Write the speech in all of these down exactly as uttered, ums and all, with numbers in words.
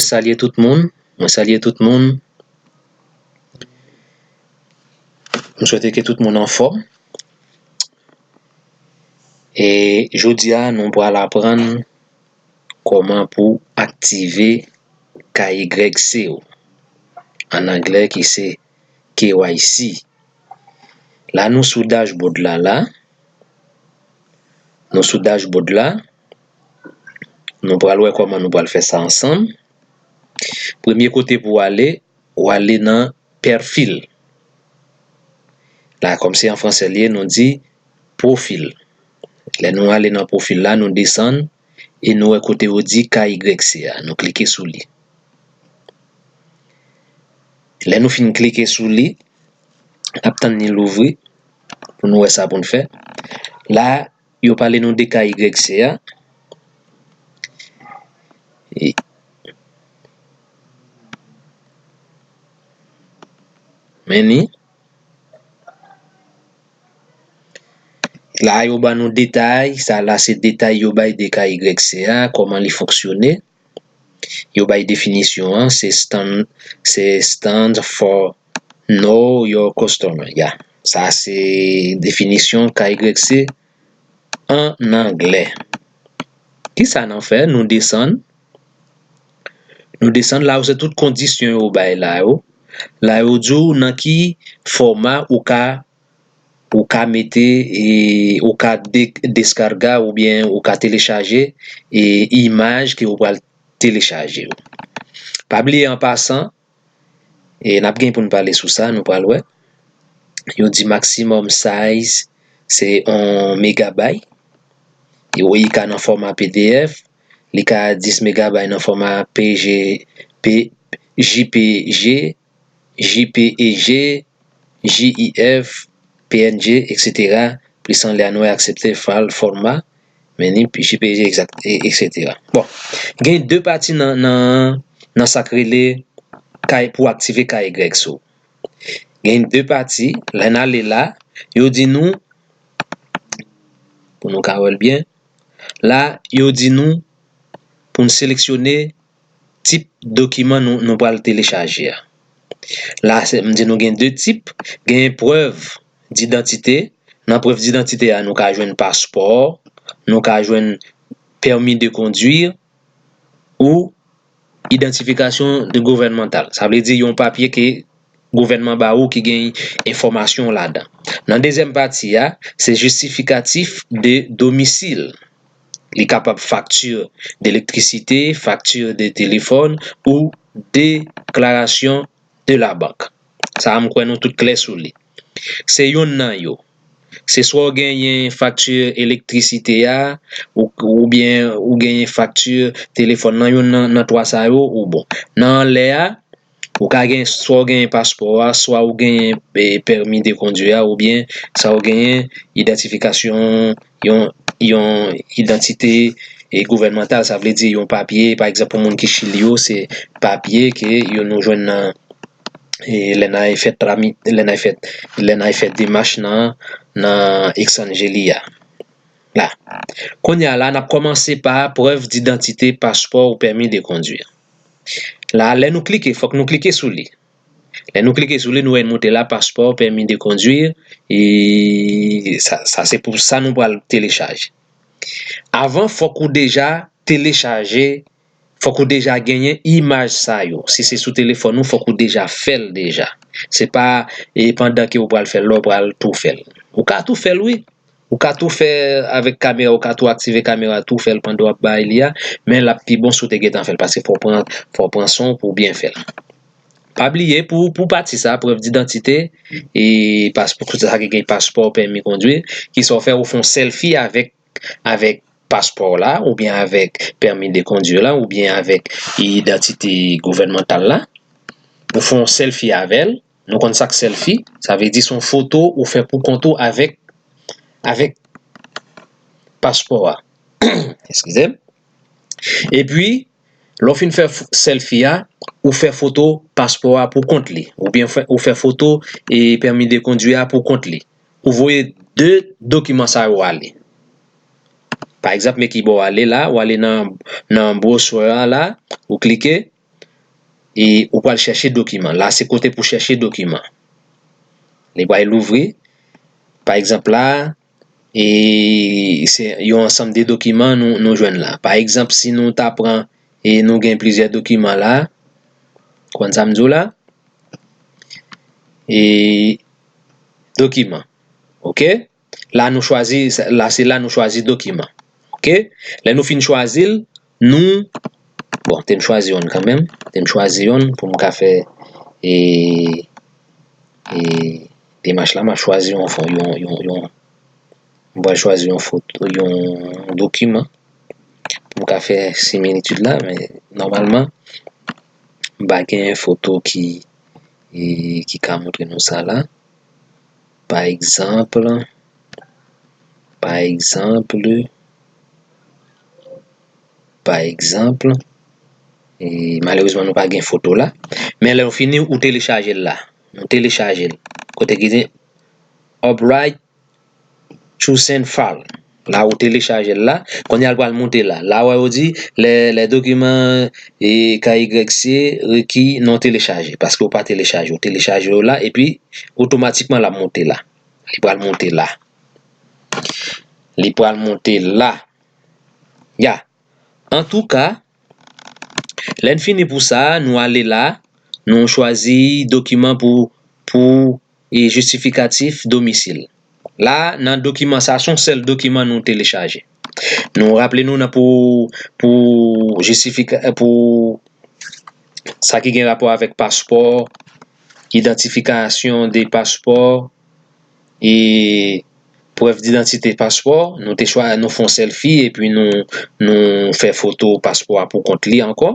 salye tout moun. Mwen salye tout moun. M swete ke tout moun anfòm. E jodi a, nou pral aprann kòman pou aktive K Y C w. An anglè, ki se K Y C. La, nou sou dashboard la, la. Nou sou dashboard la. Nou pral wè kòman nou pral fè sa ansanm. Premye kote pou w ale, w ale nan pèfil. La, kòm se an fransè l ye, nou di pwofil. Lè nou ale nan pwofil la, nou desann e nou wè kote yo di K Y C a. Nou klike sou li. Lè nou fin klike sou li, n ap tann li louvri pou nou wè sa pou n fè. La, yo pale nou de K Y C a. E, men ni. La, yo ban nou detay. Sa la, se detay yo bay de K Y C a, kòman li fonksyone. Yo bay definisyon an, se stand, se stand for Know Your Customer. Ya, sa se definisyon K Y C an anglè. Kisa n ap fè? Nou desann. Nou desann la, yo se tout kondisyon yo bay la yo. La, yo di w nan ki fòma ou ka, ou ka mete, e, ou ka de-, deskarga oubyen ou ka telechaje, e, imaj ke ou pral telechaje yo. Pa bliye an pasan, e n ap gen pou n pale sou sa, nou pral wè. Yo di maximum size se yon megabay. E li ka nan fòma P D F, li ka dis megabay nan fòma P G, P, J P G, J P E G, J I F, P N G, et cetera. Plis anlè a, nou wè aksepte file format, men ni J P G, exact, e, et cetera. Bon, gen de pati nan, nan, nan sa k rele K-, pou aktive K Y C w. Gen de pati, lè n ale la, yo di nou, pou nou ka wè l byen, la, yo di nou pou n seleksyone tip dokiman nou, nou pral telechaje a. La, se, m di nou gen de tip, gen prèv didantite. Nan prèv didantite a, nou ka jwenn paspò, nou ka jwenn pèmi de kondwi ou idantifikasyon de gouvènmantal. Sa vle di yon papye ke gouvènman ba ou ki gen enfòmasyon ladan. Nan dezyèm pati a, se jistifikatif de domisil. Li kapab fakti de elektrisite, fakti de telefòn ou deklarasyon de la bank. Sa a, m kwè nou tout klè sou li. Se yonn nan yo. Se swa w genyen fakti elektrisite a, ou, oubyen ou genyen fakti telefòn nan, yonn nan, nan twa sa yo, ou bon. Nan anlè a, ou ka gen, swa w genyen paspò a, swa ou genyen, e, pèmi de kondwi a, oubyen sa ou genyen idantifikasyon, yon, yon idantite, e, gouvènmantal, sa vle di yon papye, pa egzanp, pou moun ki Chili yo, se papye ke yo nou jwenn nan, e, lè n al fè trami-, lè n al fè, lè n al fè demach nan, nan Exangelia. La. Kounye a la, n ap kòmanse pa prèv didantite, paspò ou pèmi de kondwi. La, lè nou klike, fòk nou klike sou li. Lè nou klike sou li, nou wè l monte la, paspò, pèmi de kondwi, e sa, sa se pou sa nou pral telechaje. Avan, fòk ou deja telechaje, fòk ou deja genyen imaj sa yo. Si se sou telefòn ou, fòk ou deja fè l deja. Se pa, e, pandan ke ou pral fè l la, ou pral tou fè l. Ou ka tou fè l, wi. Ou ka tou fè avèk kamera, ou ka tou aktive kamera, tou fè l pandan w ap bay li a, men l ap pi bon si w te gentan fè l, paske fò w pran, fò w pran son pou w byen fè l. Pa bliye, pou, pou pati sa, prèv didantite, e paspò, sa ki gen paspò, pèmi kondwi, kisa w fè, ou fè yon sèlfi avèk, avèk paspò w la, oubyen avèk pèmi de kondwi la, oubyen avèk idantite gouvènmantal la. Ou fè yon sèlfi avè l, nou konn sa k sèlfi, sa vle di se yon foto ou fè pou kont ou avèk, avèk paspò a. Eskize m. Epi, lè w fin fè f-, sèlfi a, ou fè foto paspò a pou kont li, oubyen fè, ou fè foto, e, pèmi de kondwi a pou kont li. Ou voye de dokiman sa yo ale. Pa egzanp, men ki bò w ale la, w ale nan, nan browser a la, ou klike, e ou pral chèche dokiman. La, se kote pou chèche dokiman. Li pral louvri. Pa egzanp, la, e se yon ansanm de dokiman nou, nou jwenn la. Pa egzanp, si nou ta pran e nou gen plizyè dokiman la, konn sa m di w la? E dokiman. Oke? La nou chwazi, la se la nou chwazi dokiman. Oke? Lè nou fin chwazi l, nou, bon, te m chwazi youn kanmenm. Te m chwazi youn pou m ka fè e, e demach la. M ap chwazi yon, yon, yon, yon, m pral chwazi yon foto, yon dokiman pou m ka fè similitid la, men nòmalman, m pa gen foto ki, e, ki ka montre nou sa la. Pa egzanp, pa egzanp, pa egzanp, e, malerezman, nou pa gen foto la. Men lè nou fini, ou telechaje l la. Nou telechaje l. Kote ki di Upright Chosen File. La, ou telechaje l la. Kounye a, l pral monte la. La, wè, yo di, lè, lè dokiman e K Y C reki non telechaje. Paske ou pa telechaje. Ou telechaje yo la, epi otomatikman, l ap monte la. Li pral monte la. Li pral monte la. Ya. Antouka, lè n fini pou sa, nou ale la, nou chwazi dokiman pou, pou, e jistifikatif domisil. La, nan dokiman sa, se yon sèl dokiman nou telechaje. Nou raple nou nan pou, pou jistifika-, pou sa ki gen rapò avèk paspò, idantifikasyon de paspò, e prèv didantite paspò, nou te chwa-, nou fè yon sèlfi epi nou, nou fè foto paspò a pou kont li ankò.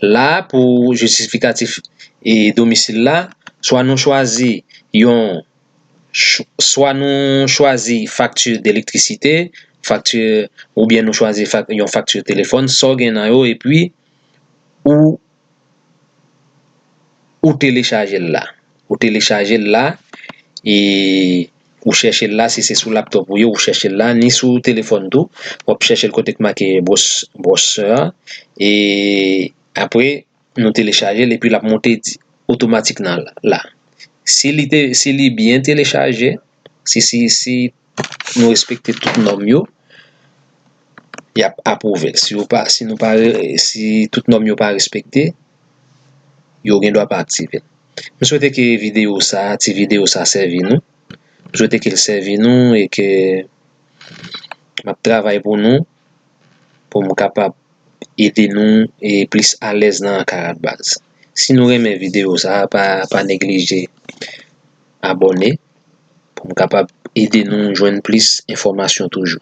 La, pou jistifikatif e domisil la, swa nou chwazi yon, ch-, swa nou chwazi fakti elektrisite, fakti, oubyen nou chwazi fak-, yon fakti telefòn, sa w gen nan yo, epi ou, ou telechaje l la. Ou telechaje l la, e ou chèche l la, si se sou laptòp ou ye, ou chèche l la, ni sou telefòn tou, w ap chèche l kote k make bros-, browser a, e apre, nou telechaje l, epi l ap monte di-, otomatik nan la. Si li te, si li byen telechaje, si, si, si nou respekte tout nòm yo, y ap apwouve l. Si yo pa, si nou pa re-, si tout nòm yo pa respekte, yo gen dwa pa aktive l. M swete ke videyo sa, ti videyo sa sèvi nou. M swete ke l sèvi nou e ke m ap travay pou nou, pou m kapab ede nou e plis alèz nan Karatbaz. Si nou renmen videyo sa, pa, pa neglije abòne pou m kapab ede nou jwenn plis enfòmasyon toujou.